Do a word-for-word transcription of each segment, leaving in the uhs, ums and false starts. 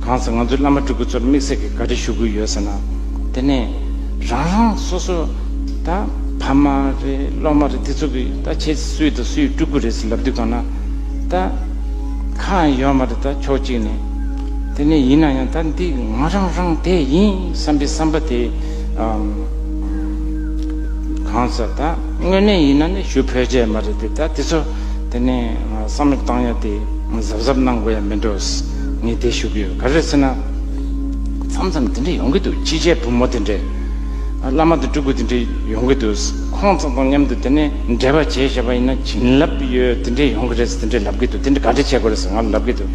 གང་ཟེར་ང་ཚོའི་བླ་མ་སྤྲུལ་སྐུ་ཚོར་དམིགས་བསལ་གྱི་ག་རེ་ཞུ་གི་ཡོད་ཟེར་ན། དེ་ནས་རང་རང་སོ་སོ་ད་ཕ་མ་རེད། སློབ་མ་རེད། དེ་ཚོ་གི་ད་ཁྱེད་སུའི་དང་སུའི་སྤྲུལ་སྐུ་རེད་ཟེར་ལབ་དུས་གང་ན་ད་ཁག་ཡོད་མ་རེད། ད་ཕྱོགས་གཅིག་ནས། དེ་ནས་ཡིན་ན་ཡང་ད་འདི་ང་རང་རང་དེ་ཡིན་བསམ་པའི་བསམ་པ་དེ། ཨམ། གང་ཟེར་ད་དངོས་གནས་ཡིན་ན་ནི་ཞུ་ཕོད་ཀྱི་མ་རེད་དེ། ད་དེ་ཚོ་དེ་ནས་བསམ་བློ་བཏང་ཡ་དེ་གཟབ་གཟབ་གནང་དགོས་ཡ་མིན་འགྲོ། ངས་དེ་ཞུ་གི་ཡོད། ག་རེ་ཟེར་ན། མཚམས་མཚམས་དེ་འདྲ་ཡོང་གི་འདུག་ཕྱི་རྒྱལ་བུ་མོ་དེ་འདྲས། བླ་མ་དང་སྤྲུལ་སྐུ་དེ་འདྲས་ཡོང་གི་འདུག་ཁོང་ཚོ་དང་མཉམ་དུ་དེ་ནས་འབྲེལ་བ་བྱས་བྱས་པ་ཡིན་ན་བྱིན་རླབས་ཡོད་དེ་འདྲས་ཡོང་གི་རེད་ཟེར་དེ་འདྲས་ལབ་གི་འདུག་དེ་འདྲས་ག་འདྲས་བྱེད་དགོས་རེད་ཟེར་ང་ལ་ལབ་གི་འདུག་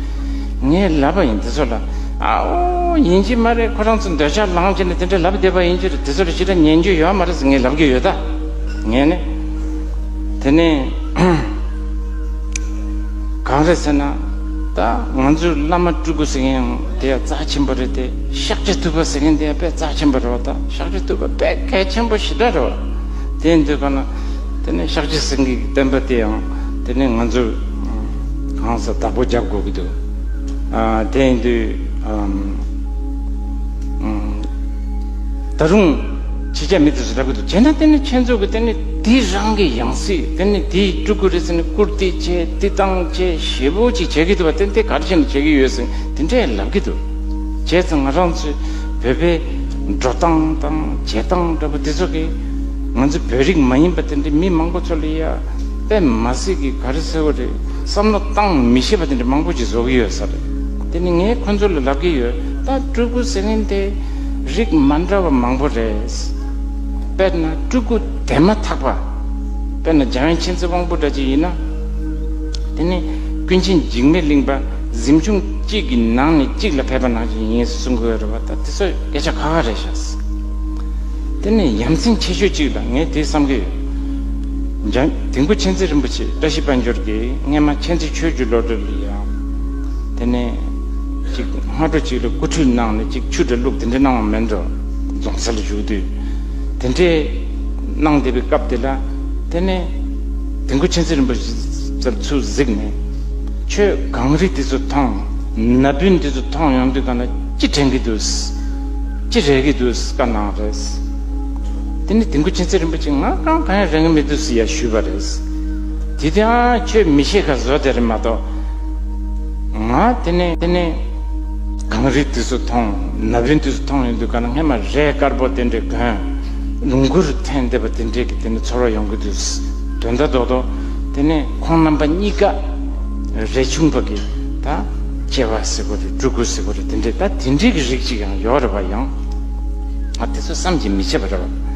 ངས་ལབ་པ་ཡིན་དེ་ཚོ་ལ། ཨའོ་ཡིན་གྱི་མ་རེད། ཁོ་རང་ཚོ་འདོད་ཆགས་ལངས་བྱས་ནས་དེ་འདྲས་ལབ་བསྡད་པ་ཡིན་གྱི་རེད། དེ་ཚོ་ལ་ཞེ་དྲག་ཉན་རྒྱུ་ཡོད་མ་རེད་ཟེར་ངས་ལབ་གི་ཡོད་ད། ངས་ནི། དེ་ནས་གང་རེད་ཟེར་ན། ད་ང་ཚོའི་བླ་མ་སྤྲུལ་སྐུ་ཟེར་མཁན་ཡང་དེ་ཡང་རྩ་ཆེན་པོ་རེད་དེ། ཤཱཀྱ་ཐུབ་པ་ཟེར་མཁན་དེ་ཡང་དཔེ་རྩ་ཆེན་པོ་རེད་བ། ད་ཤཱཀྱ་ཐུབ་པ་དཔེ་གལ་ཆེན་པོ་ཞེ་དྲག་རེད་བ། དེ་ཡིན་དུས་གང་ན་དེ་ནས་ཤཱཀྱ་སེང་གེའི་བསྟན་པ་དེ་ཡང་དེ་ནས་ང་ཚོས་གང་ཟེར་བདག་པོ་རྒྱབ་དགོས་ཀྱི་འདུག་ཨ། དེ་ཡིན་དུས་ཨམ། ཨམ། ད་རུང་ཕྱི་རྒྱལ་མི་དེ་ཚོ་ལབ་ཀྱི་འདུག་བྱས་ན་དེ་ནི་ཁྱེད་ཚོ་གི་དེ་ནི་དེ་རང་གི་ཡང་སྲིད། དེ་ནི་དེའི་སྤྲུལ་སྐུ་རེད་ཟེར་ནས་བཀུར་སྟི་བྱས་བསྟི་སྟངས་བྱས་ཞེ་པོ་ཅིག་བྱེད་ཀྱི་འདུག་བ། དེ་དེ་ག་རེ་བྱས་ནས་བྱེད་ཀྱི་ཡོད་ཟེར་དེ་འདྲས་ལབ་ཀྱི་འདུག་བྱས་ཙང་ང་རང་ཚོའི་བོད་པའི་འགྲོ་སྟངས་དང་བྱེད་སྟངས་འདྲ་པོ་དེ་ཚོ་གིས་ང་ཚོ་བོད་རིགས་མ་ཡིན་པ་དེ་འདྲའི་མི་མང་པོ་ཚོ་ལ་ཡ་དཔེ་མ་སྲིད་ཀྱི་ག་རེ་ཟེར་བ་རེད། བསམ་བློ་བཏང་མི་ཤེས་པ་དེ་འདྲ་མང་པོ་ཅིག་བཟོ་གི་ཡོད་ས་རེད། དེ་ནི་ངས་ཁོ་ཚོ་ལ་ལབ་ཀྱི་ཡོད། ད་སྤྲུལ་སྐུ་ཟེར་མཁན་དེ་རིགས་མ་འདྲ་བ་མང་པོ་རེད། དཔེར་ན་སྤྲུལ་སྐུ་དེ་མ་ཐག་པ། དཔེར་ན་འཇམ་དབྱངས་མཁྱེན་བརྩེ་དབང་པོ་འདྲ་ཅིག་ཡིན་ན། དེ་ནི་ཀུན་མཁྱེན་འཇིགས་མེད་གླིང་པ་གཟིམ་ཆུང་གཅིག་གི་ནང་ནས་གཅིག་ལ་ཕེབས་པ་ནང་བཞིན་ཡིན་གསུང་གི་ཡོད་རེད་བ། ད་དེ་ཚོ་སྐད་ཆ་ཁ་ཁ་རེད་ཤག་དེ་ནས་ཡ་མཚན་ཆེ་ཤོས་གཅིག་ལ་ངས་དེ་བསམ་གྱི་ཡོད། འཇམ་དིལ་མགོ་མཁྱེན་བརྩེ་རིན་པོ་ཆེ་བཀྲ་ཤིས་དཔལ་འབྱོར་གྱིས་སྔས་མ་མཁྱེན་བརྩེ་ཆོས་ཀྱི་བློ་གྲོས་ལ་ཡང་། དེ་ནས་ཅིག་སྔ་དྲོ་ཅིག་ལ་སྐུ་ཁྲུས་གནང་ནས་ཅིག་ཆུ་འདྲ་བླུགས་དེ་འདྲ་གནང་བ་མིན་འགྲོ། རྫོང་སར་བཞུགས་དུས། དེ་འདྲས་གནང་བསྡད་པའི་སྐབས་དེ་ལ། དེ་ནས་དིལ་མགོ་མཁྱེན་བརྩེ་རིན་པོ་ཆེ་ཚུར་གཟིགས་ནས། ཁྱོད་གངས་རི་དེ་ཚོ་མཐོང་། ན་བུན་དེ་ཚོ་མཐོང་ཡོང་དུས་གང་ན་ཅི་དྲན་གྱི་འདུག་ཅི་རེག་གི་འདུག་བཀའ་གནང་རེད། དེ་ནི་དིལ་མགོ་མཁྱེན་བརྩེ་རིན་པོ་ཆེ་ང་གང་གང་ཡང་རེག་གི་མི་འདུག་ཟེར་ཡ་ཞུས་པ་རེད། དེ་དུས་ཨ་ཁྱོད་མི་ཤེས་ཁ་བཟོ་དེ་རེད་མ་གཏོགས། ང་དེ་ནས་དེ་ནས་གངས་རི་དེ་ཚོ་མཐོང་། ན་བུན་དེ་ཚོ་མཐོང་ཡོང་དུས་གང་ན་སྔས་མ་རས་དཀར་པོ་དེ་འདྲས་གོན། ལོངས་སྐུར་འཐེན་བསྡད་པ་དེ་འདྲས་ཀྱི་དེ་ནས་ཚོར་བ་ཡོང་གི་འདུག་དོན་དག་རྡོག་རྡོག་དེ་ནས་ཁོང་རྣམ་པ་གཉིས་ཀ་རས་ཆུང་པ་གི་ད་སྐྱེ་བ་ཟེར་དགོས་རེད། སྤྲུལ་སྐུ་ཟེར་དགོས་རེད། དེ་འདྲས་ད་དེ་འདྲས་ཀྱི་རིགས་ཅིག་ཡང་ཡོད་རེད་པ། ཡང་ང་དེ་ཚོ་བསམ་གྱིས་མི་ཁྱབ་པ་རེད་པ།